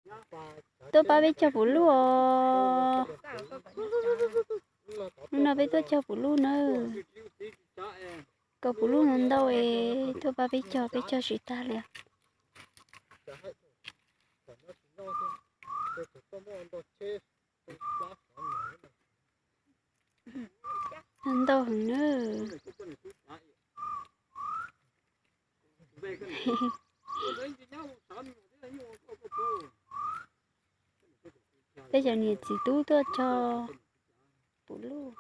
Tuaj pab peb cog puv luj os. Hnub no peb tuaj cog puv luj na. Cog puv luj no ntau es tuaj pab peb cog, peb cog tsis tag li. Ntau heev na. Peb cov niam txiv tub tuaj cog puv luj.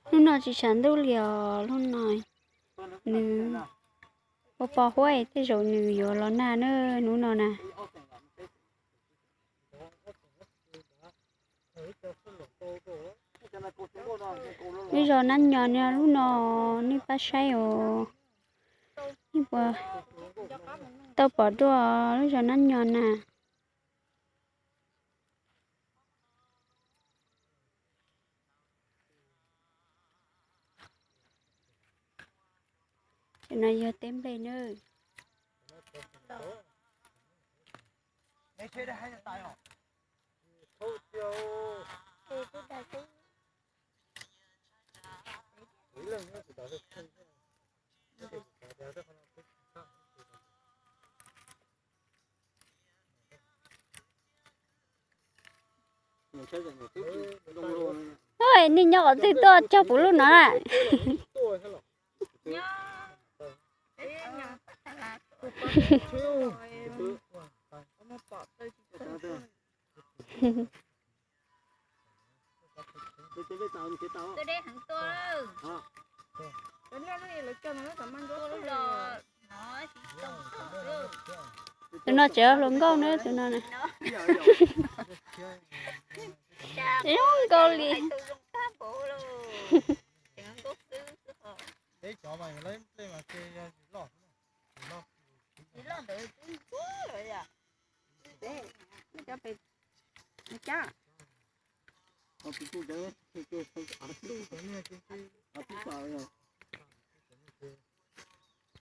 Hnub no tsis tshav ntuj li os, hnub no nws ua pos huab, tej zaum nws yuav los nag na, hnub no na. Lub zos Nab Nyos no, lub no nej pab saib os, nej puas tau pom dua lub zos Nab Nyos na? Cov no yog teb nplej nawb. Nej nyob qhov twg tuaj cog puv luj no na? Tus no tseem hluas nkauj na, tus no na. Zoo nkauj li.